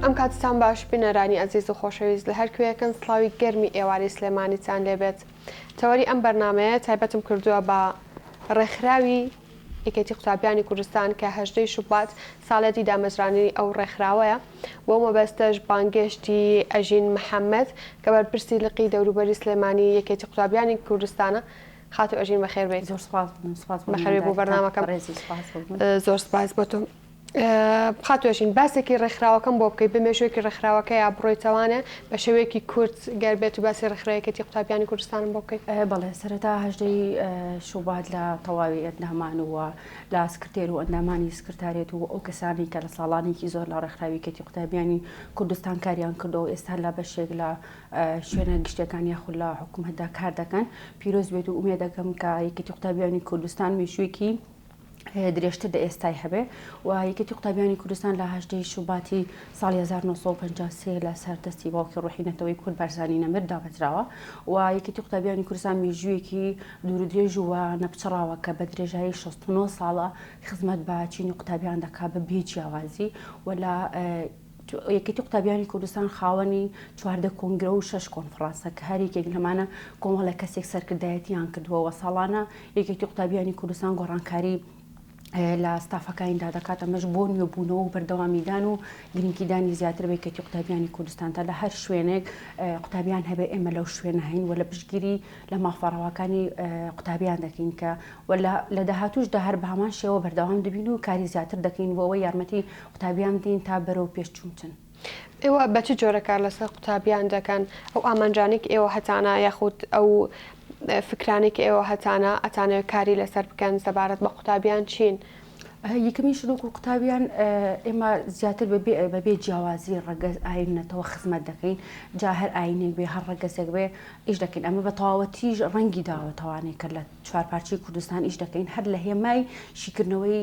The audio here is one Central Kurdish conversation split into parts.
ئەم کاتتان باش بینەرانی ئەزیز و خۆشەویست لە هەر کوێیەکن سڵاوی گەرمی ئێوارەی سلێمانیتان لێبێت تەوەری ئەم بەرنامەیە تایبەتم کردووە بە ڕێکخراوی یەکێتی قوتابیانی کوردستان کە هەژدەی شوبات ساڵیادی دامەزراننی ئەو ڕێکخراوەیە، بۆ مەبەستەش بانگێشتی ئەژین محەمەد کە بەرپرسی لقی دەوروبەری سلێمانی یەکێتی قوتابیانی کوردستانە. خاتوو ئەژین بەخێر بێیت. زۆر سپاس بووم. سپاس بۆ بەخێر بێی بۆ بەرنامەکەم. بەڕێزی سپاس بۆ بوون. زۆر سپاس بۆ تۆ. خاتوو ئەژین باسێکی ڕێکخراوەکەم بۆ بکەیت بە مێژوویەکی ڕێکخراوەکەیا بڕۆیتەوانێ بە شێوەیەکی کورت گەر بێت و باسی ڕێکخراوی یەکێتی قوتابیانی کوردستانم بۆ بکەیت. بەڵێ سەرەتا هەژدەی شوبات لە تەواوی ئەندامان و لە سکرتێر و ئەندامانی سکرتارێت و ئەو کەسانەی کە لە ساڵانێکی زۆر لە ڕێکخراوی یەکێتی قوتابیانی کوردستان کاریان کردووە و ئێستا لە بەشێک لە شوێنە گشتیەکان یاخود لە حکوومەتدا کار دەکەن پیرۆز بێت و ئومێدەکەم کە یەکێتی قوتابیانی کوردستان مێژوویەکی درێژتر لە ئێستای هەبێ و یەکێتی قوتابیانی کوردستان لە هەژدەی شوباتی ساڵی 1953 لە سەر دەستی باوکی ڕۆحی نەتەوەی کورد بارزانی نەمر دامەزراوە و یەکێتی قوتابیانی کوردستان مێژوویەکی دوور و درێژ و نەپچڕاوە کە بە درێژایی 69 ساڵە خزمەت بە چینی قوتابیان دەکات بە بێ جیاوازی و لە یەکێتی قوتابیانی کوردستان خاوەنی 14 کۆنگرە و شەش کۆنفرانسە کە هەر یەکێک لەمانە کۆمەڵێک کەسێک سەرکردایەتیان کردووە و ساڵانە یەکێتی قوتابیانی کوردستان گۆڕانکاری لە ستافەکانیدا دەکات ئەمەش بۆ نوێبوونەوە و بەردەوامیدان و گرنگیدانی زیاتر بە یەکێتی قوتابیانی کوردستان تا لە هەر شوێنێک قوتابیان هەبێ ئێمە لەو شوێنە هەین و لە پشتگیری لە مافە ڕەواکانی قوتابیان دەکەین کە و لە داهاتووشدا هەر بە هەمان شێوە بەردەوام دەبین و کاری زیاتر دەکەین بۆ ئەوەی یارمەتی قوتابیان بدەین تا بەرەو پێشچوون بچن. ئێوە بە چ جۆرە کار لەسەر قوتابیان دەکەن؟ ئەو ئامانجانەی کە ئێوە هەتانە یاخود ئەو فکرانەی کە ئێوە هەتانە ئەتانەوێت کاری لەسەر بکەن سەبارەت بە قوتابیان چین؟ یەکەمین شت وەکو قوتابیان ئێمە زیاتر بەبێ جیاوازی ڕەگەز ئاین نەتەوە خزمەت دەکەین جا هەر ئاینێک بێ هەر ڕەگەزێک بێ ئیش دەکەین ئەمە بە تەواوەتیش ڕەنگی داوەتەوانێک کە لە چوارپارچەی کوردستان ئیش دەکەین هەر لە هێمای شیکردنەوەی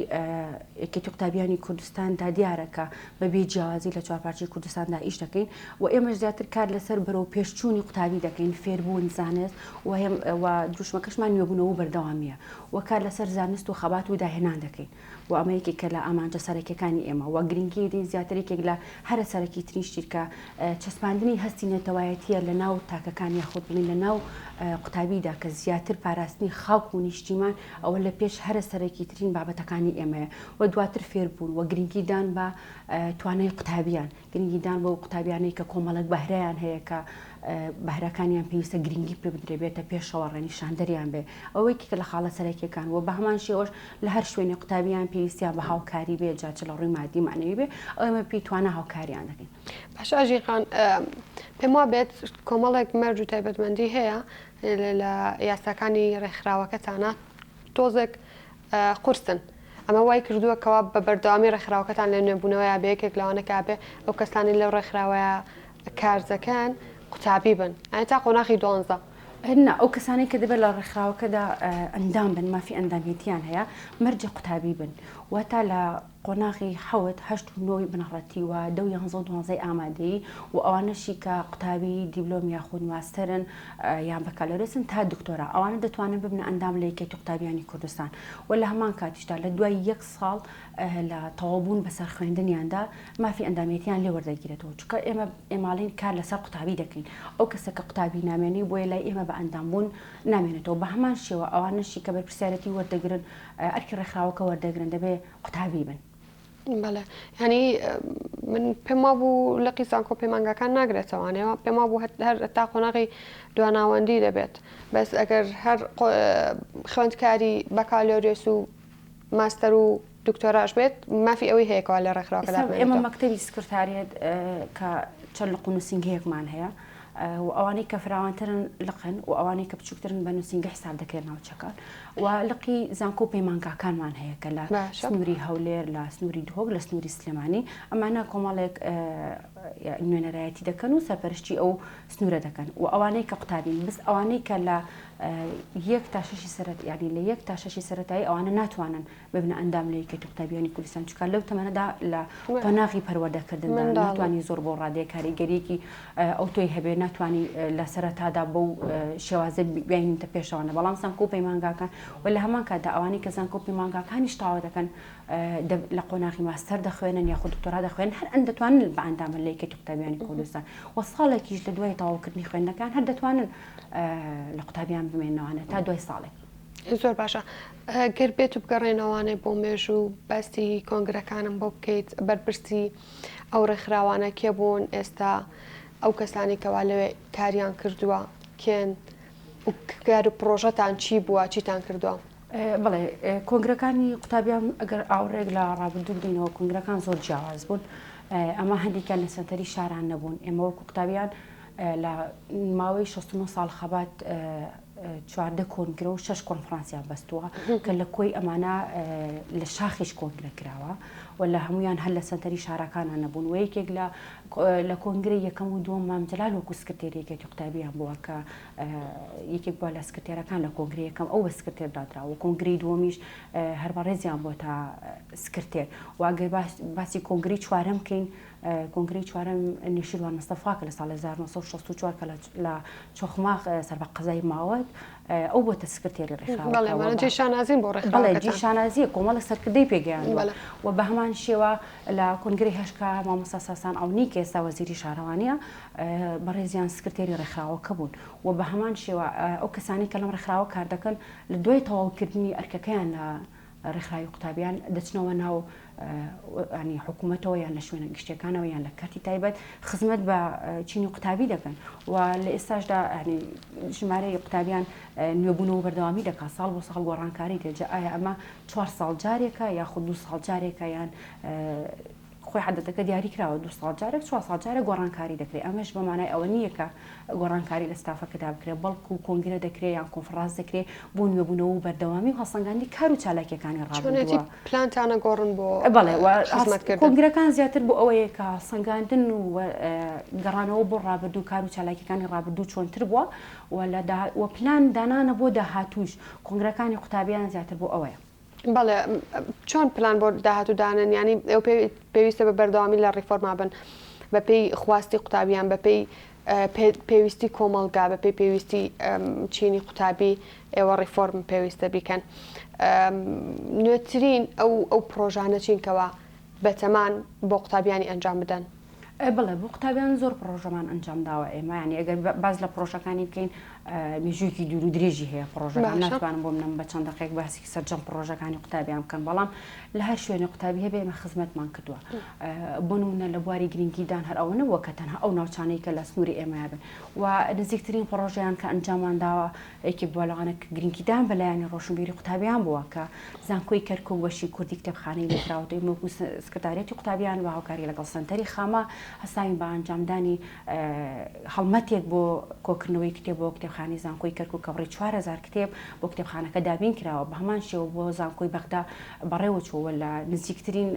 یەکێتی قوتابیانی کوردستاندا دیارە کە بە بێ جیاوازی لە چوارپارچەی کوردستاندا ئیش دەکەین و ئێمەش زیاتر کار لەسەر بەرەو پێشچوونی قوتابی دەکەین فێربوون زانست و دروشمەکەشمان نوێبوونەوە و بەردەوامیە و کار لەسەر زانست و خەبات و داهێنان دەکەین و ئەمە یەکێکە لە ئامانجە سەرەکیەکانی ئێمە و گرنگی دین زیاتر یەکێک لە هەرە سەرەکیترین شتی کە چەسپاندنی هەستی نەتەوایەتیە لە ناو تاکەکان یاخود بڵین لە ناو قوتابیدا کە زیاتر پاراستنی خاک و نیشتیمان ئەوە لە پێش هەرە سەرەکیترین بابەتەکانی ئێمەیە و دواتر فێربوون و گرنگیدان بە توانای قوتابیان گرنگیدان بەو قوتابیانەی کە کۆمەڵێک بەهرەیان هەیە کە بەهرەکانیان پێویستە گرنگی پێ بدرێ بێتە پێشەوە ڕێنیشاندەریان بێ ئەوە یەکێکە لە خاڵە سەرەکیەکان و بە هەمان شێوەش لە هەر شوێنێ قوتابیان پێویستیان بە هاوکاری بێ جا چ لە ڕووی مادی مەعنەوی بێ ئەو ئێمە پێی توانا هاوکاریان دەکەین. باشە ئاژین خان پێم وابێت کۆمەڵێک مەرج و تایبەتمەندی هەیە لە یاساکانی ڕێکخراوەکەتانە تۆزێک قورسن ئەمە وای کردووە کەوا بە بەردەوامی ڕێکخراوەکەتان لە نوێبوونەوەیا بێ یەکێک لەوانە کە ئەبێ ئەو کەسانەی لەو ڕێکخراوەیە کار دەکەن قوتابی بن یانی تا قۆناغی دوانزە. نا ئەو کەسانەی کە دەبێت لە ڕێکخراوەکەدا ئەندام بن مافی ئەندامیەتیان هەیە مەرجە قوتابی بن واتا لە قۆناغی حەوت هەشت و نۆی بنەڕەتی و دە و یانزە و دوانزەی ئامادەیی و ئەوانەشی کە قوتابی دیبلۆم یاخود ماستەرن یان بەکالۆریۆسن تا دکتۆرا ئەوانە دەتوانن ببنە ئەندام لە یەکێتی قوتابیانی کوردستان و لە هەمان کاتیشدا لە دوای یەک ساڵ لە تەواوبوون بەسەر خوێندنیاندا مافی ئەندامێتیان لێ وەردەگیرێتەوە چونکە ئێمە ئێماڵین کار لەسەر قوتابی دەکەین ئەو کەسە کە قوتابی نامێنی بۆیە لای ئێمە بە ئەندامبوون نامێنێتەوە بە هەمان شێوە ئەوانەشی کە بەرپرسیارەتی وەردەگرن ئەرکی ڕێکخراوەکە وەردەگرن دەبێ قوتابی بن. بەڵێ یانی من پێم وابوو لقی زانکۆ پەیمانگاکان ناگرێتەوانەوە پێم وابوو هەر تا قۆناغی دواناوەندی دەبێت بەس ئەگەر هەر خوێندکاری بەکالۆریۆس و ماستەر و دکتۆراش بێت مافی ئەوەی هەیە کەوا لە ڕێکخراوەکەدا ئێستا ئێمە مەکتەبی سکرتاریەت کە چەند لق و نووسینگەیەکمان هەیە و ئەوانەی کە فراوانترن لقن و ئەوانەی کە بچووکترن بە نووسینگە حساب دەکرێن ناوچەکان و لقی زانکۆ و پەیمانگاکانمان هەیە کە لە سنووری هەولێر لە سنووری دهۆک لە سنووری سلێمانی ئەمانە کۆمەڵێک. نوێنەرایەتی دەکەن و سەرپەرشتی ئەو سنوورە دەکەن و ئەوانەی کە قوتابین بس ئەوانەی کە لە یەک تا شەشی سەرەت یانی لە یەک تا شەشی سەرەتایی ئەوانە ناتوانن ببنە ئەندام لە یەکێتی قوتابیانی کوردستان چونکە لەو تەمەنەدا لە قۆناغی پەروەردەکردندا ناتوانی زۆر بۆ ڕادەیە کاریگەریەکی ئەوتۆی هەبێ ناتوانی لە سەرەتادا بەو شێوازە بیانینتە پێشەوانە بەڵام زانکۆ و پەیمانگاکان و لە هەمان کاتدا ئەوانەی کە زانکۆ و پەیمانگاکانیش تەواو دەکەن لە قۆناغی ماستەر دەخوێنن یاخود دکتۆرا دەخوێنن هەر ئەن دەتوانن بە ئەندامن لە یەکێتی قوتابیانی کوردستان و ساڵێکیش لە دوای تەواوکردنی خوێندنەکان هەر دەتوانن لە قوتابیان بمێنەوانە تا دوای ساڵێک. زۆر باشە گەر بێت و بگەڕێنەوانێ بۆ مێژوو باسی کۆنگرەکانم بۆ بکەیت بەرپرسی ئەو ڕێکخراوانە کێ بوون ئێستا ئەو کەسانی کەوا لەوێ کاریان کردووە کێن و کار و پڕۆژەتان چی بووە چیتان کردووە؟ بەڵێ کۆنگرەکانی قوتابیان ئەگەر ئاوڕێک لە ڕابردوو بدەینەوە کۆنگرەکان زۆر جیاواز بوون ئەمە هەندێکیان لە سەنتەری شاران نەبوون ئێمە وەکو قوتابیان لە ماوەی 69 ساڵ خەبات 14 کۆنگرە و شش کۆنفرانسیان بەستووە کە لە کۆی ئەمانە لە شاخیش کۆنگرە کراوە و لە هەمویان هەر لە سەنتەری شارەکانە نەبوون و یەکێک لە لە کۆنگرەی یەکەم و دووەم مام جەلال وەکو سکرتێری یەکێتی قوتابیان بووە کە یەکێک بووە لە سکرتێرەکان لە کۆنگرەی یەکەم ئەو بە سکرتێر دادرا و کۆنگرەی دووەمیش هەر بەڕێزیان بووە تا سکرتێر و ئەگەر باسی کۆنگرەی چوارەم بکەین کۆنگرەی چوارەم نێشیروان مستەفا کە لە ساڵ 1964 کە لە چۆخماخ سەر بە قەزای ماوەت ئەو بۆتە سکرتێری ڕێکخراوەکە جێی شانازین بۆ ڕێکخراوەکەتان. بەڵێ جێی شانازییە کۆمەڵە سەرکردەی پێگەیاندووە و بە هەمان شێوە لە کۆنگرەی هەشت کە مامۆستا ساسان عەونی کە ئێستا وەزیری شارەوانییە بەڕێزیان سکرتێری ڕێکخراوەکە بوون و بە هەمان شێوە ئەو کەسانەی کە لەم ڕێکخراوە کار دەکەن لە دوای تەواوکردنی ئەرکەکەیان لە ڕێکخراوی قوتابیان دەچنەوە ناو ینی حکوومەتەوە یان لە شوێنە گشتیەکانەوە یان لە کەرتی تایبەت خزمەت بە چینی قوتابی دەکەن و لە ئێستاشدا ینی ژمارەی قوتابیان نوێبوونەوە بەردەوامی دەکات ساڵ بۆ ساڵ گۆڕانکاری دێت جا ئایا ئەمە چوار ساڵ جارێکە یاخود دوو ساڵ جارێکە یان خۆی عەدەدەکە دیاری کراوە دوو ساڵ جارێک چوار ساڵ جارێک گۆڕانکاری دەکرێت ئەمەش بە مانای ئەوە نییە کە گۆڕانکاری لە ستافەکەدا بکرێت بەڵکو کۆنگرە دەکرێت یان کۆنفڕانس دەکرێت بۆ نوێبوونەوە و بەردەوامی و هەڵسەنگاندنی کار و چالاکییەکانی ڕابردووە. چۆنێتی پلانتان ئەگۆڕن بۆ بەڵێ و خزمەتکردن؟ کۆنگرەکان زیاتر بۆ ئەوەیە کە هەڵسەنگاندن و گەڕانەوە بۆ ڕابردوو کار و چالاکییەکانی ڕابردوو چۆنتر بووە و لە و پلان دانانە بۆ داهاتووش کۆنگرەکانی قوتابیان زیاتر بۆ ئەوەیە. بەڵێ چۆن پلان بۆ داهاتوو دانێن یانی ئێوە پێویستە بە بەردەوامی لە ڕیفۆرما بن بەپێی خواستی قوتابیان بەپێی پێویستی کۆمەڵگا بەپێی پێویستی چینی قوتابی ئێوە ڕیفۆرم پێویستە بیکەن نوێترین ئەو ئەو پرۆژانە چین کەوا بەتەمان بۆ قوتابیانی ئەنجام بدەن؟ بەڵێ بۆ قوتابیان زۆر پڕۆژەمان ئەنجام داوە ئێمە یانی ئەگەر باس لە پڕۆژەکانی بکەین مێژوویەکی دوور و درێژی هەیە پڕۆژەکان ناتوانم بۆ منم بە چەند دقێک باسی سەرجەم پڕۆژەکانی قوتابیان بکەم بەڵام لە هەر شوێنی قوتابی هەبێ ئێمە خزمەتمان کردووە بۆ نمونە لە بواری گرنگیدان هەر ئەوە نەبووە کە تەنها ئەو ناوچانەی کە لە سنووری ئێمە بن و نزیکترین پڕۆژەیان کە ئەنجامان داوە یەکێک بووە لەوانە کە گرنگیدان بە لایەنی ڕۆشنبیری قوتابیان بووە کە زانکۆی کەرکوک بەشی کوردی کتێبخانەی لێکراوەتەوە ئێمە وەکو سکرتاریەتی قوتابیان بە هاوکاری لەگەڵ سەنتەری خامە هەستاوین بە ئەنجامدانی هەڵمەتێک بۆ کۆکردنەوەی کتێب بۆ کتێبخانەی زانکۆی کەرکوک کە بڕی 4000 کتێب بۆ کتێبخانەکە دابین کراوە بە هەمان شێوە بۆ زانکۆی بەغدا بەڕێوە چووە لە نزیکترین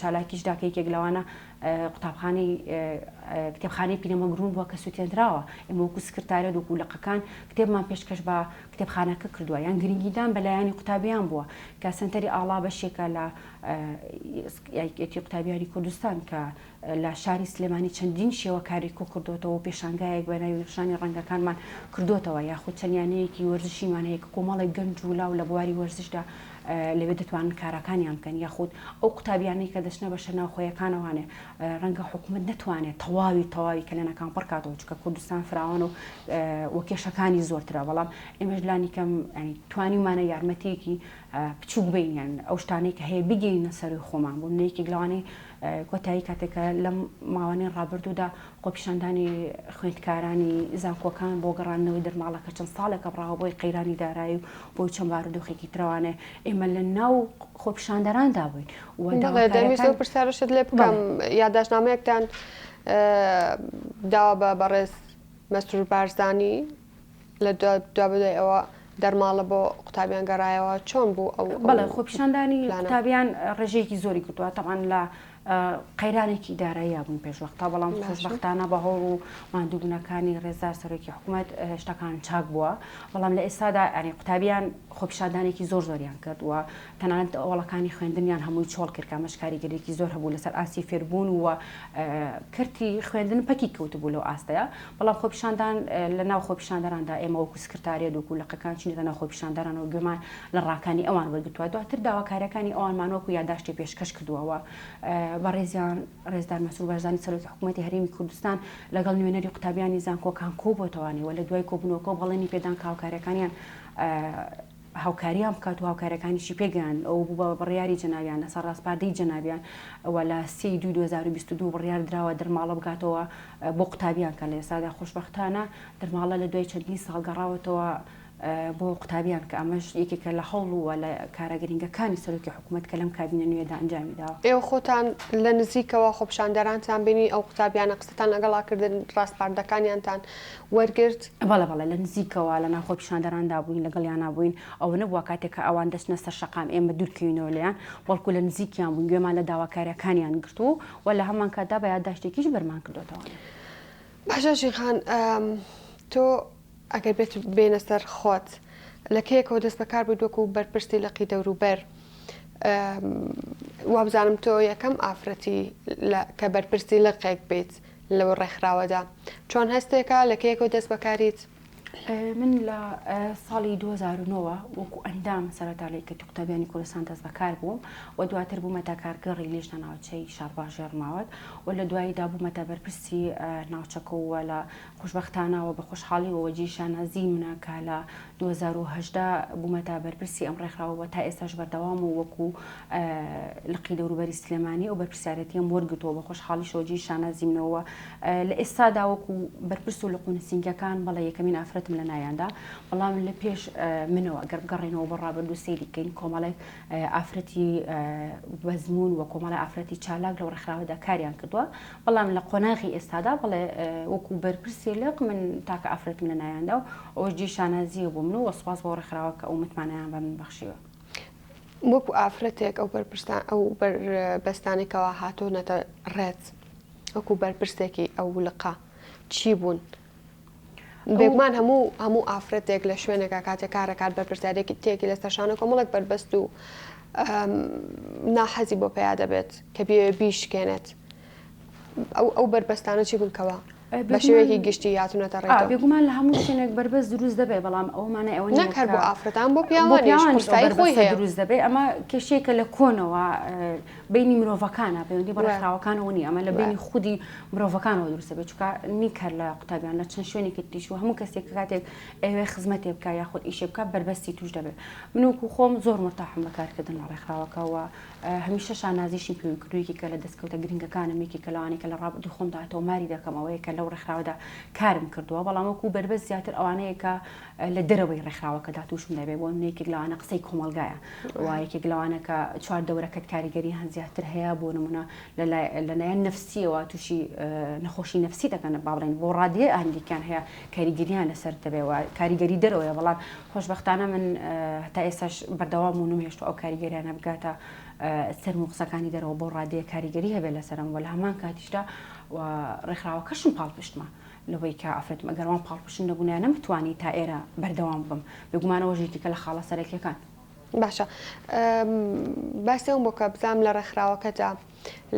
چالاکیشدا کە یەکێک لەوانە قوتابخانەی کتێبخانەی پیرەمەگرون بووە کە سوتێندراوە، ئێمە وەکو سکرتاریەت وەکو لقەکان کتێبمان پێشکەش بە کتێبخانەکە کردووە، یان گرنگیدان بە لایەنی قوتابیان بووە کە سەنتەری ئاڵا بەشێکە لە یەکێتی قوتابیانی کوردستان کە لە شاری سلێمانی چەندین شێوەکاری کۆکردۆتەوە و پێشانگایەک بە ناوی ڕژانی ڕەنگەکانمان کردۆتەوە یاخود چەند یانەیەکی وەرزشیمان هەیە کە کۆمەڵێک گەنج و لاو لە بواری وەرزشدا لەوێ دەتوانن کارەکانیان بکەن یاخود ئەو قوتابیانەی کە دەچنە بەشە ناوخۆیەکانەوانێ ڕەنگە حکومەت نەتوانێت تەواوی تەواوی کەلێنەکان پڕکاتەوە چونکە کوردستان فراوان و و کێشەکانی زۆرترە بەڵام ئێمەش لانی کەم توانیمانە یارمەتیەکی بچووک بین یان ئەو شتانەی کە هەیە بگەینە سەروی خۆمان بوون یەکێک لەوانەی کۆتایی کاتێکە لەم ماوانەی ڕابردوودا خۆپیشاندانی خوێندکارانی زانکۆکان بۆ گەڕاندنەوەی دەرماڵە کە چەند ساڵێکە بڕاوە بۆی قەیرانی دارایی و بۆی چەند بارودۆخێکی ترەوانێ ئێمە لە ناو خۆپیشاندەراندا بووین و بەڵێ دەمویست ئەو پرسیارەشت لێ بکەم یاداشتنامەیەکتان داوە بە بەڕێز مەسرور بارزانی لە دوابەدوای ئەوە دەرماڵە بۆ قوتابیان گەڕایەوە چۆن بوو ئەو بەڵێ خۆپیشاندانی قوتابیان ڕێژەیەکی زۆری کردووە تەبعەن لە. قەیرانێکی داراییا بووین پێشوەختە، بەڵام خۆشبەختانە بە هەوڵ و ماندووبوونەکانی ڕێزدار سەرۆکی حکوومەت شتەکان چاک بووە، بەڵام لە ئێستادا یانی قوتابیان خۆپیشاندانێکی زۆر زۆریان کرد و تەنانەت هۆڵەکانی خوێندنیان هەمووی چۆڵ کرد کە ئەمەش کاریگەرییەکی زۆر هەبوو لەسەر ئاستی فێربوون و کەرتی خوێندن پەکی کەوتبوو لەو ئاستەیا، بەڵام خۆپیشاندان لە ناو خۆپیشاندەراندا ئێمە وەکو سکرتاریەت وەکو لقەکان چوینەتە ناو خۆپیشاندەرانەوە گوێمان لە ڕاکانی ئەوان وەرگرتووە دواتر داواکاریەکانی ئەوانمان وەکو یاداشتێ پێشکەش کردووە و بەڕێزیان ڕێزدار مەسرور بارزانی سەرۆکی حکوومەتی هەرێمی کوردستان لەگەڵ نوێنەری قوتابیانی زانکۆکان کۆبۆتەوانێ و لە دوای کۆبوونەوەکە بەڵێنی پێدان کە هاوکاریەکانیان هاوکاریان بکات و هاوکاریەکانیشی پێگەیاندن، ئەوە بوو بە بڕیاری جەنابیان لەسەر ڕاسپاردەی جەنابیان و لە سێی دووی 2022 بڕیار دراوە دەرماڵە بگاتەوە بۆ قوتابیان کە لە ئێستادا خۆشبەختانە دەرماڵە لە دوای چەندین ساڵ گەڕاوەتەوە بۆ قوتابیان کە ئەمەش یەکێکە لە هەوڵ و لە کارە گرنگەکانی سەرۆکی حکوومەت کە لەم کابینە نوێدا ئەنجامی داوە. ئێوە خۆتان لە نزیکەوە خۆپیشاندەرانتان بینی، ئەو قوتابیانە قسەتان لەگەڵا کردن، ڕاسپاردەکانیانتان وەرگرت؟ بەڵێ بەڵێ لە نزیکەوە لە ناو خۆپیشاندەراندا بووین لەگەڵیانا بووین ئەوە نەبووە کاتێک کە ئەوان دەچنە سەر شەقام ئێمە دوورکەوینەوە لێیان بەڵکو لە نزیکیان بووین گوێمان لە داواکاریەکانیان گرتوو و لە هەمان کاتدا بە یادداشتێکیش بەرمان کردۆتەوە. باشە ژین خان تۆ ئەگەر بێت بێنە سەر خۆت لە کەیەکەوە دەست بەکار بوویت وەکو بەرپرسی لقی دەوروبەر وابزانم تۆ یەکەم ئافرەتی کە بەرپرسی لقێک بیت لەو ڕێکخراوەدا چۆن هەستێکە لە کەیەکەوە دەست بەکاریت؟ من لە ساڵی 2009 وەکو ئەندام سەرەتا لە یەکێتی قوتابیانی کوردستان دەست بەکار بووم و دواتر بوومەتە کارگێڕی لیژنە ناوچەی شارباژێڕ ماوەت و لە دواییدا بوومەتە بەرپرسی ناوچەکە و لە خۆشبەختانە و بە خۆشحاڵیەوە جێی شانازی منە کە لە 2018 بوومەتە بەرپرسی ئەم ڕێکخراوە و تا ئێستاش بەردەوام و وەکو لقی دەوروبەری سلێمانی ئەو بەرپرسیارێتیەم وەرگرتووە بە خۆشحاڵیشەوە جێی شانازی منەوە لە ئێستادا وەکو بەرپرس و لق و نووسینگەکان بەڵێ یەکەمین ئافرەتم لە ناویاندا بەڵام لە پێش منەوە گەر بگەڕێنەوە بۆ ڕابردوو سەیری کەین کۆمەڵێک ئافرەتی بەزموون و کۆمەڵی ئافرەتی چالاک لەو ڕێکخراوەدا کاریان کردووە بەڵام لە قۆناغی ئێستادا بەڵێ وەکو بەرپرسی لق من تاکە ئافرەتم لە ناویاندا و ئەوەش جێی شانازییە بۆ من و سوپاس بۆ ڕێکخراوە کە ئەو متمانەیان بە من بەخشیوە. وەکو ئافرەتێک ئەو بەرپرسان ئەو بەربەستانەی کەوا هاتوونەتە ڕێت وەکو بەرپرسێکی ئەو لقە چی بوون؟ بێگومان هەموو هەموو ئافرەتێک لە شوێنێکا کاتێک کارەکات بەرپرسیارێکی تێکی لەسەر شانە کۆمەڵێک بەربەست و ناحەزی بۆ پیا دەبێت کە بیەوێ بیشکێنێت ئەو ئەو بەربەستانە چی بوون کەوا بە شێوەیەکی گشتی هاتوونەتە ڕێتەوە؟ بێگومان لە هەموو شوێنێک بەربەست دروست دەبێت بەڵام ئەوە مانای ئەوە نییە نەک هەر بۆ ئافرەتان بۆ پیاوانیش قورسایی خۆی هەیە دروست دەبێت ئەمە کێشەیەکە لە کۆنەوە بینی مرۆڤەکانە پەیوەندی بە ڕێکخراوەکانەوە نییە ئەمە لە بینی خودی مرۆڤەکانەوە دروست دەبێت چونکە نیک هەر لە قوتابیان لە چەند شوێنێکی تریش و هەموو کەسێک کە کاتێک ئەیەوێ خزمەتێ بکا یاخود ئیشێ بکا بەربەستی توش دەبێت من وەکو خۆم زۆر مورتاحم بە کارکردن لە ڕێکخراوەکە و هەمیشە شانازیشیم پێوەی کردووە یەکێکە لە دەستکەوتە گرنگەکانم یەکێکە لەوانەی کە لە ڕابردووی خۆمدا تۆماری دەکەم ئەوەیە کە لەو ڕێکخراوەدا کارم کردووە بەڵام وەکو بەربەست زیاتر ئەوانەیە کە لە دەرەوەی ڕێکخراوەکەدا تووشم دەبێت بۆ نمونە یەکێک لەوانە قسەی کۆمەڵگایە و یەکێک لەوانە کە چوار دەورەکەت کاریگەریان زیاتر هەیە بۆ نمونە لەلایەن نەفسیەوە تووشی نەخۆشی نەفسی دەکەن با بڵێین بۆ ڕادەیە هەندێکیان هەیە کاریگەریان لەسەر دەبێت و کاریگەری دەرەوەیە بەڵام خۆشبەختانە من هەتا ئێستاش بەردەوام بوون و هێشتا ئەو کاریگەریانە بگاتە سەرم و قسەکانی دەرەوە بۆ ڕادەیە کاریگەری هەبێت لەسەرم و لە هەمان کاتیشدا و ڕێکخراوەکەشم پاڵپشتمە لەوەی کە ئافرەتم ئەگەر وان پاڵپشتم نەبوونایە نەمتوانی تا ئێرە بەردەوام بم بێگومان ئەوەش یەکێکە لە خاڵە سەرەکیەکان. باشە باسی ئەوم بۆ کە بزانم لە ڕێکخراوەکەدا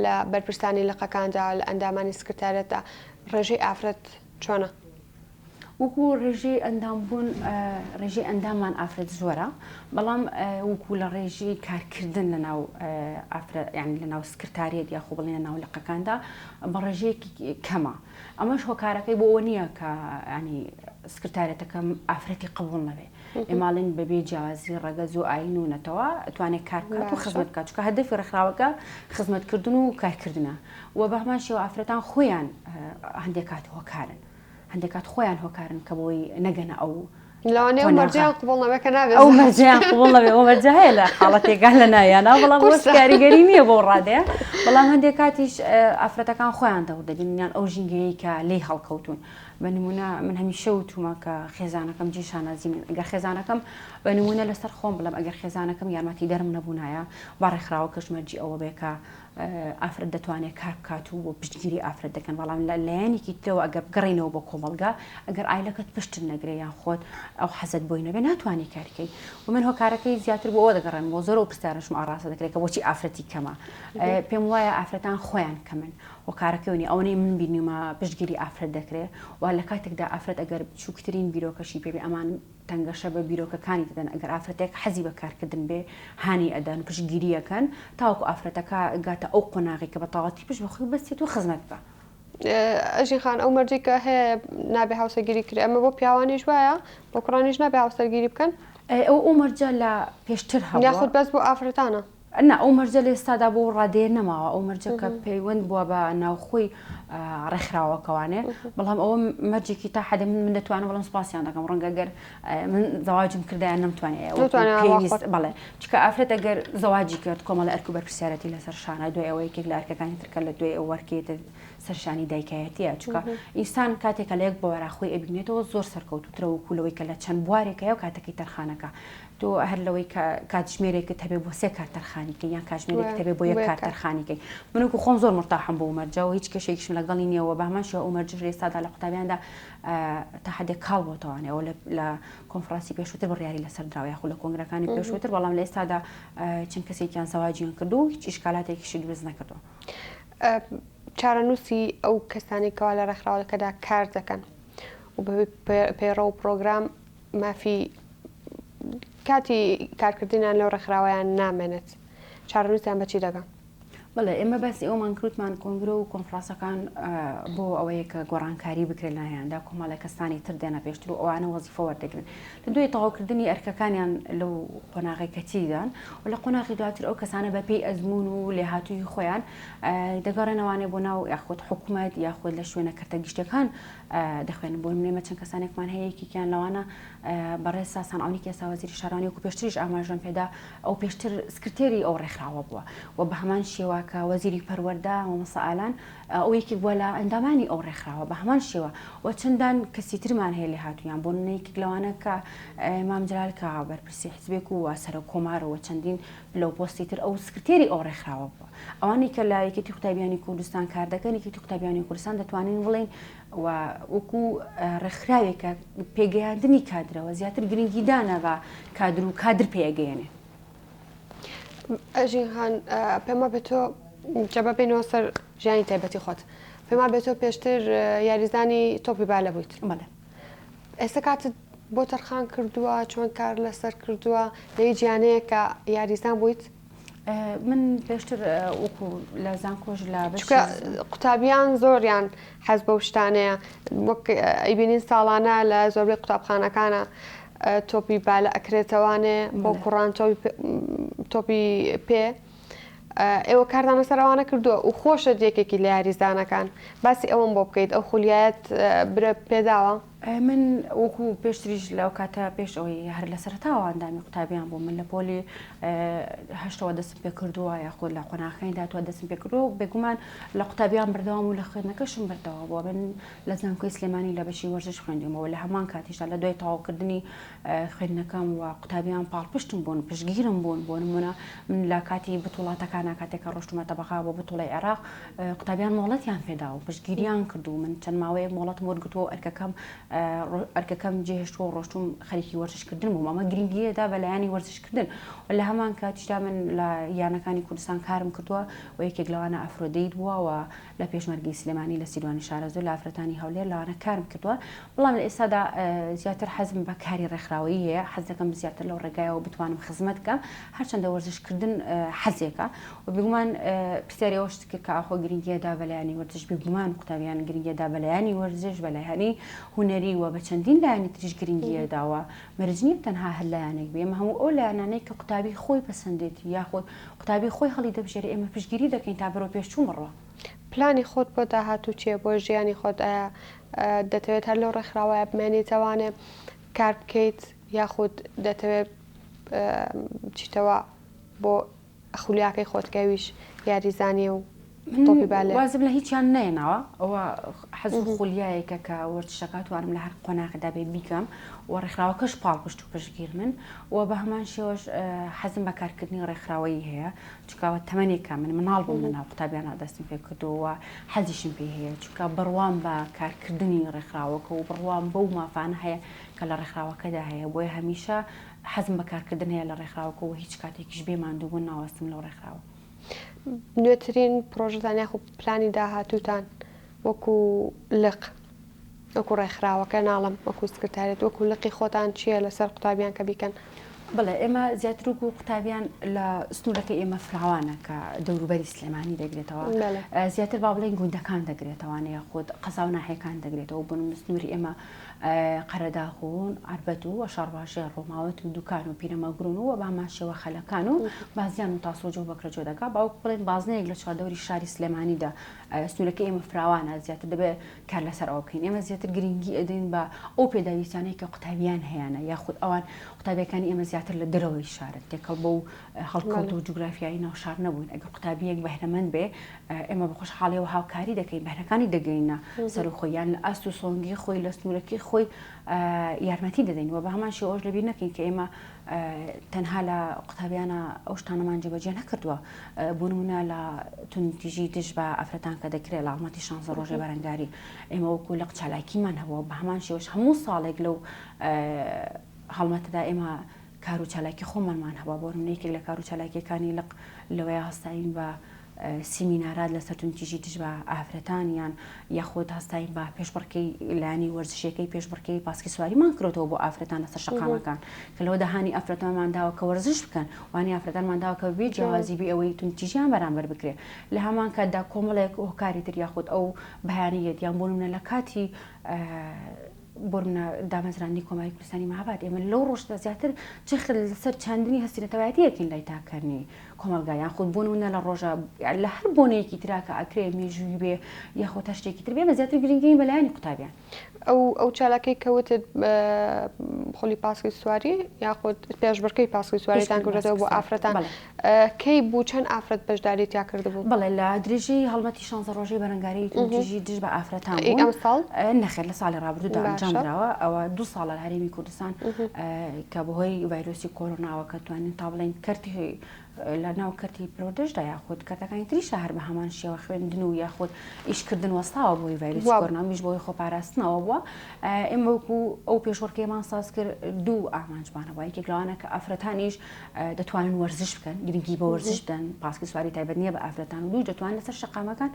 لە بەرپرسانی لقەکاندا لە ئەندامانی سکرتاریەتدا ڕێژەی ئافرەت چۆنە؟ وەکو ڕێژەی ئەندام بوون ڕێژەی ئەندامان ئافرەت زۆرە بەڵام وەکو لە ڕێژەی کارکردن لە ناو ئافرەت یانی لە ناو سکرتاریەت یاخۆ بڵێن لە ناو لقەکاندا بە ڕێژەیەکی کەمە ئەمەش هۆکارەکەی بۆ ئەوە نییە کە ینی سکرتارێتەکەم ئافرەتی قبوڵ نەبێ ئێماڵین بەبێ جیاوازی ڕەگەز و ئاین و نەتەوە توانێت کار بکات و خزمەت بکات چونکە هەدەفی ڕێکخراوەکە خزمەتکردن و کارکردنە و بە هەمان شێوە ئافرەتان خۆیان هەندێک کات هۆکارن هەندێک کات خۆیان هۆکارن کە بۆی نەگەنە ئەو لەوانەیە ئەو مەرجەیان قبوڵ نەبێ کە نابێ ئەو مەرجەیان قبوڵ نەبێ ئەو مەرجە هەیە لە حاڵەتێکان لە نایانە بەڵام وەس کاریگەری نییە بۆ ڕادەیە بەڵام هەندێک کاتیش ئافرەتەکان خۆیان دەور دەبین یان ئەو ژینگەیە کە لێی هەڵکەوتون بە نمونە من هەمیشە وتومە کە خێزانەکەم جێ شانازی من ئەگەر خێزانەکەم بە نمونە لەسەر خۆم بڵێم ئەگەر خێزانەکەم یارمەتی دەرم نەبوونایە با ڕێکخراوەکەش مەرجی ئەوە بێ کە. ئافرەت دەتوانێت کار بکات و پشتگیری ئافرەت دەکەن بەڵام لە لایەنێکی ترەوە ئەگەر بگەڕێینەوە بۆ کۆمەڵگا ئەگەر عایلەکەت پشتت نەگرێ یان خۆت ئەو حەزت بۆی نەبێ ناتوانانی کارکەی و من هۆکارەکەی زیاتر بۆ ئەوە دەگەڕێنمەوە زۆر ئەو پرسیارەشم ئاڕاستە دەکرێت کە بۆچی ئافرەتی کەمە پێم وایە ئافرەتان خۆیان کەمن هۆکارەکەی نیە ئەوەنەی من بینیومە پشتگیری ئافرەت دەکرێ و لە کاتێکدا ئافرەت ئەگەر بچووکترین بیرۆکەشی پێ بێ ئەمان تەنگەشە بە بیرۆکەکانی دەدەن ئەگەر ئافرەتێک حەزی بە کارکردن بێ هانی ئەدەن پشتگیری ئەکەن تاوەکو ئافرەتەکە گاتە ئەو قۆناغی کە بە تەواوەتی پشت بە خۆی بەستێت و خزمەت بە ئەژین خان ئەو مەرجەی کە هەیە نابێ هاوسەرگیری کرێ ئەمە بۆ پیاوانیش وایە بۆ کوڕانیش نابێ هاوسەرگیری بکەن؟ ئەو ئەو مەرجە لە پێشتر هەبووە یاخود بەس بۆ ئافرەتانە؟ نا ئەو مەرجە لە ئێستادا بۆ ڕادەیە نەماوە ئەو مەرجە کە پەیوەند بووە بە ناوخۆی ڕێکخراوەکەوانێ بەڵام ئەوە مەرجێکی تا حەدە من من دەتوانم بەڵام سپاسیان دەکەم ڕەنگە گەر من زەواجم کردایان نەمتوانێ پێویست بەڵێ چکە ئافرەت ئەگەر زەواجی کرد کۆمەڵە ئەرک و بەرپرسیارەتی لەسەر شانە دوای ئەوە یەکێک لە ئەرکەکانی ترکە لە دوای ئەو وەرکێتە سەرشانی دایکایەتیە چکە ئینسان کاتێکە لە یەک بوارا خۆی ئەبینێتەوە زۆر سەرکەوتوترە وەکو لەوەی کە لە چەند بوارێکەیە و کاتەکەی تەرخانەکە تۆ هەر لەوەی کە کاتژمێرێکت هەبێ بۆ سێ کار تەرخانی کەی یان کاتژمێرێکت هەبێ بۆ یەک کار تەرخانی کەی من وەکو خۆم زۆر مورتاحم بەو مەرجە و هیچ کێشەیەکیشم لەگەڵی نییە و بە هەمان شێوە ئەو مەرجەش لە ئێستادا لە قوتابیاندا تا حدێک کاڵ بۆتەوانێ ئەوە لە کۆنفرانسی پێشووتر بڕیاری لەسەر دراوە یاخود لە کۆنگرەکانی پێشووتر بەڵام لە ئێستادا چەند کەسێکیان زەواجیان کردو و هیچ ئیشکالاتێکیشی دروست نەکردووە. چارەنووسی ئەو کەسانەی کەوا لە ڕێکخراوەکەدا کار دەکەن و بە پەیڕەو و پڕۆگرام مافی کاتی کارکردنیان لەو ڕێکخراوەیان نامێنێت چارەنووسیان بەچی دەگا؟ بەڵێ ئێمە باسی ئەومان کردمان کۆنگرە و کۆنفرانسەکان بۆ ئەوەیە کە گۆڕانکاری بکرێت لایاندا کۆمەڵێک کەسانی تر دێنە پێشتر و ئەوانە وەزیفە وەردەگرن لە دوای تەواوکردنی ئەرکەکانیان لەو قۆناغی کە تیدان و لە قۆناغی دواتر ئەو کەسانە بە پێی ئەزمون و لێهاتووی خۆیان دەگەڕێنەوانێ بۆ ناو یاخود حکوومەت یاخود لە شوێنە کەرتە گشتەکان دەخوێنن بۆ نمونە ئێمە چەند کەسانێکمان هەیە یەکێکیان لەوانە بەڕێز ساسان عەونی کە ئێستا وەزیری شارەوانی وەکو پێشتریش ئاماژەم پێدا ئەو پێشتر سکرتێری ئەو ڕێکخراوە بووە و بە هەمان شێوە کە وەزیری پەروەردە مامۆستا ئالان ئەو یەکێک بووە لە ئەندامانی ئەو ڕێکخراوە بە هەمان شێوە و چەندان کەسی ترمان هەیە لێهاتوویان بۆ نمونە یەکێک لەوانە کە مام جەلال کە بەرپرسی حزبێک و سەرۆک کۆمار و چەندین پلە و پۆستی تر ئەو سکرتێری ئەو ڕێکخراوە بووە. ئەوانەی کە لە یەکێتی قوتابیانی کوردستان کار دەکەن، یەکێتی قوتابیانی کوردستان دەتوانین بڵێین و وەکو ڕێکخراوێکە پێگەیاندنی کادرەوە زیاتر گرنگیدانە بە کادر و کادر پێگەیەنێ. ئەژین خان پێم وابێ تۆ جا با بێینەوە سەر ژیانی تایبەتی خۆت پێم وابێ تۆ پێشتر یاریزانی تۆپی بالە بوویت. بەڵێ. ئێستا کاتت بۆ تەرخان کردووە چۆن کار لەسەر کردووە لە هیچ یانەیەک کە یاریزان بوویت؟ من پێشتر وەکو لە زانکۆش لە چونکە قوتابیان زۆریان حەز بەو شتانەیە وەک ئەیبینین ساڵانە لە زۆربەی قوتابخانەکانە تۆپی بالە ئەکرێتەوانێ بۆ کوڕان تۆپی پێ ئێوە کاردان لەسەر ئەوانە کردووە و خۆشت یەکێکی لە یاریزانەکان باسی ئەوەم بۆ بکەیت ئەو خولیایەت برە پێداوە؟ من وەکو پێشتریش لەو کاتە پێش ئەوەی هەر لە سەرەتاوە ئەندامی قوتابیان بووم من لە پۆلی هەشتەوە دەستم پێ کردووە یاخود لە قۆناغەکانی داهاتووە دەستم پێ کردووە و بێگومان لە قوتابیان بەردەوام و لە خوێندنەکەشم بەردەوام بووە من لە زانکۆی سلێمانی لە بەشی وەرزش خوێندوومەوە لە هەمان کاتیشدا لە دوای تەواوکردنی خوێندنەکەم و قوتابیان پاڵپشتم بوون پشتگیرم بوون بۆ نمونە من لە کاتی بتوڵاتەکانە کاتێک کە ڕۆشتومەتە بەغا بۆ بتوڵی عێراق قوتابیان مۆڵەتیان پێدا و پشتگیریان کرد و من چەند ماوەیەک مۆڵەتم وەرگرتووە و ئەرکەکەم ئەرکەکەم جێهێشتووە و ڕۆشتوم خەریکی وەرزشکردن بووم ئەمە گرنگیەدا بە لایەنی وەرزشکردن و لە هەمان کاتیشدا من لە یانەکانی کوردستان کارم کردووە و یەکێک لەوانە ئەفرۆدەیت بووە و لە پێشمەرگەی سلێمانی لە سیروانی شارەزوور لە ئافرەتانی هەولێر لەوانە کارم کردووە بەڵام لە ئێستادا زیاتر حەزم بە کاری ڕێکخراوەیی هەیە حەز دەکەم زیاتر لەو ڕێگایەوە بتوانم خزمەت بکەم هەرچەندە وەرزشکردن حەزێکە و بێگومان پرسیاری ئەوەشت کرد کە ئاخۆ گرنگیە دا بە لایەنی وەرزش بێگومان قوتابیان گرنگیە دا بە لایەنی وەرزش بە لایەنی هونەری و بە چەندین لایەنی تریش گرنگیە داوە مەرج نییە تەنها هەر لایەنێک بێ ئێمە هەموو ئەو لایەنانەی کە قوتابی خۆی پەسەندێتی یاخود قوتابی خۆی هەڵی دەبژێرێ ئێمە پشتگیری دەکەین تا بەرەو پێشچوون بڕوا. پلانی خۆت بۆ داهاتوو چییە بۆ ژیانی خۆت ئایا دەتەوێت هەر لەو ڕێکخراوەیە بمێنیتەوانێ کار بکەیت یاخود دەتەوێت بچیتەوە بۆ خولیاکەی خۆت کە ئەویش یاریزانییە و. تۆپی بالێ؟ وازم لە هیچیان نەهێناوە، ئەوە حەز و خولیایەکە کە وەرزشەکە توانم لە هەر قۆناغێدا بێ بیکەم و ڕێکخراوەکەش پاڵپشت و پشتگیر من و بە هەمان شێوەش حەزم بە کارکردنی ڕێکخراوەیی هەیە چونکە ئەوە تەمەنێکە من مناڵ بووم لەناو قوتابیانە دەستم پێ کردووە و حەزیشم پێی هەیە چونکە بڕوام بە کارکردنی ڕێکخراوەکە و بڕوام بەو مافانە هەیە کە لە ڕێکخراوەکەدا هەیە بۆیە هەمیشە حەزم بە کارکردن هەیە لە ڕێکخراوەکە و هیچ کاتێکیش بێ ماندووبوون ناوەستم لەو ڕێکخراوە. نوێترین پڕۆژەتان یاخود پلانی داهاتووتان وەکو لق وەکو ڕێکخراوەکە ناڵم وەکو سکرتاریەت وەکو لقی خۆتان چییە لەسەر قوتابیان کە بیکەن؟ بەڵێ ئێمە زیاتر وەکو قوتابیان لە سنوورەکەی ئێمە فراوانە کە دەوروبەری سلێمانی دەگرێتەوە زیاتر با بڵێین گوندەکان دەگرێتەوانە یاخود قەزا و ناحیەکان دەگرێتەوە بۆ نمونە سنووری ئێمە قەرەداغ و عەربەت و شارباژێڕ و ماوەت و دوکان و پیرەمەگرون و بە هەمان شێوە خەلەکان و بازیان و تاسڵوجە و بەکرەجۆ دەکا باوەکو بڵێن بازنەیەک لە چواردەوری شاری سلێمانیدا سنوورەکەی ئێمە فراوانە زیاتر دەبێت کار لەسەر ئەوە بکەین ئێمە زیاتر گرنگی ئەدەین بە ئەو پێداویستانەی کە قوتابیان هەیانە یاخود ئەوان قوتابیەکانی ئێمە زیاتر لە دەرەوەی شارن تێکەڵ بەو هەڵکەوت و جوگرافیایی ناو شار نەبوون ئەگەر قوتابیەک بەهرەمەند بێ ئێمە بە خۆشحاڵیەوە هاوکاری دەکەین بەهرەکانی دەگەینە سەرخۆی یان لە ئاست و سۆنگی خۆی لە سنوورەکەی خۆی یارمەتی دەدەین و بە هەمان شێوەش لەبیر نەکەین کە ئێمە تەنها لە قوتابیانە ئەو شتانەمان جێبەجێ نەکردووە بۆ نمونە لە توندتیژی دژ بە ئافرەتان کە دەکرێت لە هەڵمەتی شانزە ڕۆژێ بەرەنگاری ئێمە وەکو لق چالاکیمان هەبووە بە هەمان شێوەش هەموو ساڵێک لەو هەڵمەتەدا ئێمە کار و چالاکی خۆمانمان هەبووە بۆ نمونە یەکێک لە کار و چالاکیەکانی لق لەوەیە هەستاین بە سیمینارات لەسەر توندتیژی دژ بە ئافرەتان یان یاخود هەستاین بە پێشبڕکێی لایەنی وەرزشیەکەی پێشبڕکێی پاسکی سواریمان کرۆتەوە بۆ ئافرەتان لەسەر شەقامەکان کە لەوە دەهانی ئافرەتانمان داوە کە وەرزش بکەن وانی ئافرەتانمان داوە کە بێ جیاوازی بێ ئەوەی توندتیژیان بەرامبەر بکرێ لە هەمان کاتدا کۆمەڵێک هۆکاری تر یاخود ئەو بەیانیەت یان بۆ نمونە لە کاتی بۆ نمونە دامەزراندنی کۆماری کوردستانی مەهاباد ئێمە لەو ڕۆژدا زیاتر جەخت لەسەر چاندنی هەستی نەتەوایەتی ئەکەین لای تاکانی کۆمەڵگا یاخود بۆ نمونە لە ڕۆژە لە هەر بۆنەیەکی ترا کە ئەکرێ مێژووی بێ یاخود هەر شتێکی تر بێ ئێمە زیاتر گرنگی بە لایەنی قوتابیان. ئەو ئەو چالاکیەی کە وتت خولی پاسکی سواری یاخود پێشبڕکێی پاسکی سواریتان کردوەتەوە بۆ ئافرەتان کەی بوو چەند ئافرەت بەشداری تیا کردبوو؟ بەڵێ لە درێژەی هەڵمەتی شانزە ڕۆژەی بەرەنگاریی توندوتیژی دژ بە ئافرەتان بوون. ئەمساڵ؟ نەخێر لە ساڵی ڕابردوودا ئەنجام دراوە. ئەوە دوو ساڵە لە هەرێمی کوردستان کە بەهۆی ڤایرۆسی کۆرۆناوە کە توانین تا بڵێین کەرتی لە ناو کەرتی پەروەردەشدا یاخود کەرتەکانی تریشدا هەر بە هەمان شێوە خوێندن و یاخود ئیشکردن وەستاوە بۆی ڤایرۆسی کۆرۆنا میش بۆی خۆپاراستنەوە بووە ئێمە وەکو ئەو پێشبڕکێمان ساز کرد دوو ئامانجمان هەبووە یەکێک لەوانە کە ئافرەتانیش دەتوانن وەرزش بکەن گرنگی بە وەرزش بدەن پاسکی سواری تایبەت نییە بە ئافرەتان و دوو دەتوان لەسەر شەقامەکان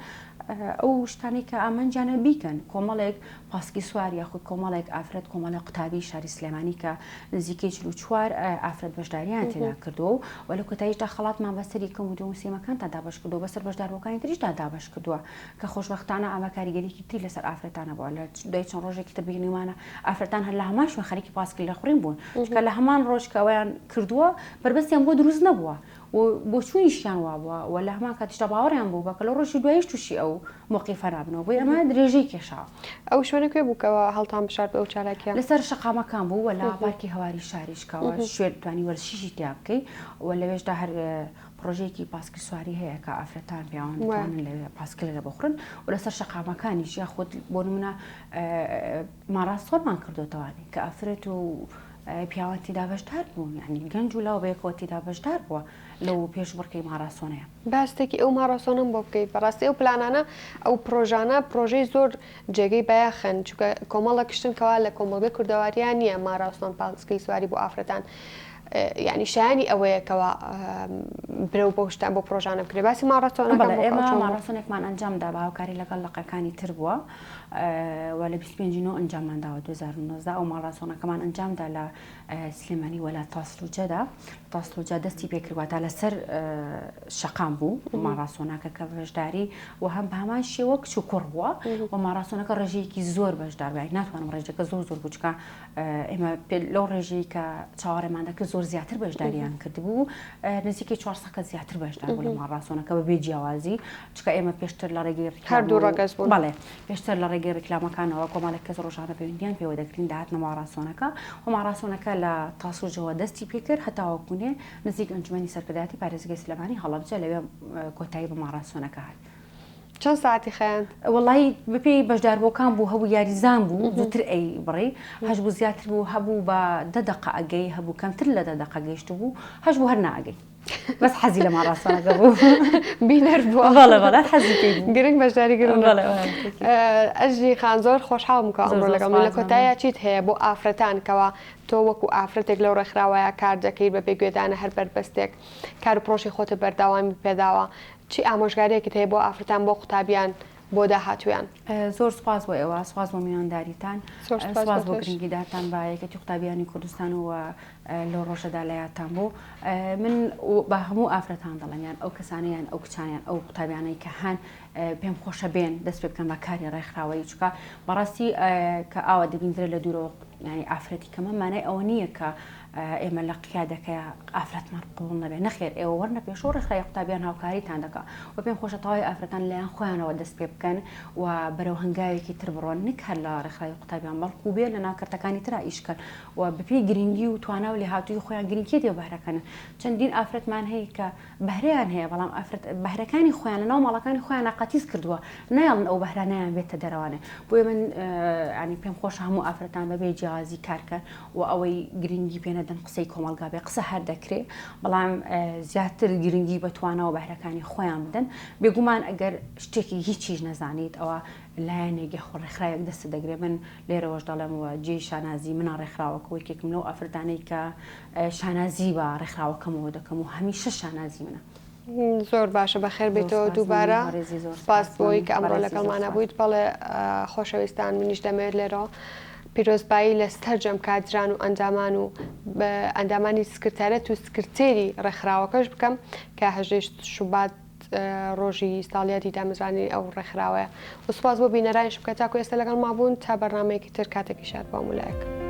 ئەو شتانەی کە ئامانجیانە بیکەن کۆمەڵێک پاسکی سوار یاخود کۆمەڵێک ئافرەت کۆمەڵێک قوتابی شاری سلێمانی کە نزیکەی 44 ئافرەت بەشداریان تێدا کردووە و و لە کۆتاییشدا خەڵاتمان بەسەر یەکەم و دووەم و سێیەمەکاندا دابەش کردووە بەسەر بەشداربووەکانی تریشدا دابەش کردووە کە خۆشبەختانە ئەمە کاریگەریی تری لەسەر ئافرەتان هەبووە لە دوای چەند ڕۆژێکی تر بینیومانە ئافرەتان هەر لە هەمان شوێن خەریکی پاسکیل لێخوڕین بوون چونکە لە هەمان ڕۆژ کە ئەویان کردووە بەربەستیان بۆ دروست نەبووە و بۆچوونیشیان وابووە و لە هەمان کاتیشدا باوەڕیان بوو بە کە لە ڕۆژی دواییش تووشی ئەو مەوقیفە نابنەوە بۆیە ئەمە درێژەی کێشاوە. ئەو شوێنە کوێ بوو کەوا هەڵتان بژارد بۆ ئەو چالاکییە؟ لەسەر شەقامەکان بوو و لە پارکی هەواری شاریش کەوا شوێن توانی وەرزشیشی تیا بکەی و لەوێشدا هەر پڕۆژەیەکی پاسکیل سواری هەیە کە ئافرەتان پیاوان دەتوانن لەوێ پاسکیل لێ بخورن و لەسەر شەقامەکانیش یاخود بۆ نمونە ماڕاسۆنمان کردوتەوانی کە ئافرەت و پیاوان تێدا بەشدار بوون یعنی گەنج و لاو بەیەکەوە تێدا بەشدار بووە لەو پێشبڕکێی ماڕاسۆنەیە. باستێکی ئەو ماڕاسۆنەم بۆ بکەیت بەڕاستی ئەو پلانانە ئەو پرۆژانە پرۆژەی زۆر جێگەی بایەخن چونکە کۆمەڵێک شتن کەوا لە کۆمەڵگەی کوردەواریا نییە ماڕاسۆن پاسکیل سواری بۆ ئافرەتان یعنی شایانی ئەوەیە کەوا برەو بەو شتە بۆ پرۆژانە بکرێ باسی ماڕاسۆنەکەم بەڵێ بۆ بکە ئێمە چۆن بوو؟ ماڕاسۆنێکمان ئەنجام دا بە هاوکاری لەگەڵ لقەکانی تر بووە و لە 25 نۆ ئەنجاممان داوە 2019 ئەو ماڕاسۆنەکەمان ئەنجام دا لە سلێمانی وە لە تاسلوجەدا تاسلوجە دەستی پێکرد واتا لەسەر شەقام بوو ماڕاسۆنەکە کە بەشداری و هەم بە هەمان شێوە کچ و کوڕ بووە و ماڕاسۆنەکە ڕێژەیەکی زۆر بەشدار بوو ناتوانم ڕێژەکە زۆر زۆر بوو چونکە ئێمە لەو ڕێژەی کە چاوەڕێمان دەکرد زۆر زیاتر بەشداریان کردبوو نزیکەی 400 کەس زیاتر بەشدار بوو لە ماڕاسۆنەکە بە بێ جیاوازی چونکە ئێمە پێشتر لە ڕێگەی هەردوو ڕەگەز بوون بەڵێ پێشتر لە ڕێگەی ڕیکلامەکانەوە کۆمەڵێک کەس ڕۆژانە پەیوەندیان پێوە دەکردین دەهاتنە ماڕاسۆنەکە و ماڕاسۆنەکە لە تاسوجەوە دەستی پێکرد هەتاوەکو نێ نزیک ئەنجومەنی سەرکردایەتی پارێزگای سلێمانی هەڵەبجە لەوێ کۆتایی بە ماڕاسۆنەکە هات. چەند ساعەتی خایاند؟ وەڵایی بەپێی بەشداربووەکان بوو هەبوو یاریزان بوو زووتر ئەی بڕی هەش بوو زیاتر بوو هەبوو بە دە دەقە ئەگەی هەبوو کەمتر لە دە دەقە گەیشتبوو هەش بوو هەر نائەگەی بەس حەزی لە ماڕاسۆنەکە بوو بینەر بووە بەڵێ بەڵێ حەزی پێی بوو گرنگ بەشداری گرنگ بەڵێ ئەژی خان زۆر خۆشحاڵم کە ئەمڕۆ لەگەڵ من لە کۆتاییا چیت هەیە بۆ ئافرەتان کەوا تۆ وەکو ئافرەتێک لەو ڕێکخراوەیە کار دەکەیت بە بێ گوێدانە هەر بەربەستێک کار و پرۆژەی خۆتت بەردەوامی پێداوە چی ئامۆژگاریەکت هەیە بۆ ئافرەتان بۆ قوتابیان بۆ داهاتوویان؟ زۆر سوپاس بۆ ئێوە، سوپاس بۆ میوانداریتان، سوپاس بۆ گرنگیداتان بە یەکێتی قوتابیانی کوردستان و لەو ڕۆژەدا لە یادتان بوو. من بە هەموو ئافرەتان دەڵێم یان ئەو کەسانە یان ئەو کچان یان ئەو قوتابیانەی کە هەن پێم خۆشە بێن دەست پێ بکەن بە کاری ڕێکخراوەیی چونکە بەڕاستی کە ئاوا دەبیندرێت لە دوورەوە یانی ئافرەتی کەمە مانای ئەوە نییە کە ئێمە لە قیادەکەیا ئافرەتمان قبوڵ نەبێ نەخێر ئێوە وەرنە پێشەوە ڕێکخراوی قوتابیان هاوکاریتان دەکا و پێم خۆشە تەواوی ئافرەتان لایەن خۆیانەوە دەست پێ بکەن و بەرەو هەنگاوێکی تر بڕۆن نک هەر لە ڕێکخراوی قوتابیان بەڵکو بێ لە ناو کەرتەکانی ترا ئیش کەن و بەپێی گرنگی و توانا و لێهاتوویی خۆیان گرنگیە دێ بەهرەکەن چەندین ئافرەتمان هەیە کە بەهرەیان هەیە بەڵام ئافرەت بەهرەکانی خۆیان لەناو ماڵەکانی خۆیان قەتیس کردووە نایەڵن ئەو بەهرانەیان بێتە دەرەوانێ بۆیە من ینی پێم خۆشە هەموو ئافرەتان بەبێ جیاوازی کارکەن و ئەوەی گرنگی پێ نەدەن قسەی کۆمەڵگا بێ قسە هەر دەکرێ بەڵام زیاتر گرنگی بە تواناوە بەهرەکانی خۆیان بدەن بێگومان ئەگەر شتێکی هیچیش نەزانیت ئەوە لایەنێک یاخۆ ڕێکخراوێک دەستت دەگرێت من لێرەوەش دەڵێم و جێی شانازی منە ڕێکخراوەکە و یەکێکم لەو ئافرەتانەی کە شانازی بە ڕێکخراوەکەمەوە دەکەم و هەمیشە شانازی منە. زۆر باشە بەخێر بێیتەوە دووبارە سپاس بۆی کە ئەمڕۆ لەگەڵمانە بوویت بەڵێ خۆشەویستان منیش دەمەوێت لێرەوە پیرۆزبایی لە سەرجەم کادران و ئەندامان و ئەندامانی سکرتارەت و سکرتێری ڕێکخراوەکەش بکەم کە هەژدەی شوبات ڕۆژی ساڵیادی دامەزرانی ئەو ڕێکخراوەیە و سوپاس بۆ بینەرانیشم کە تاکو ئێستا لەگەڵما بوون تا بەرنامەیەکی تر کاتێکی شاد بۆ هەموو لایەک.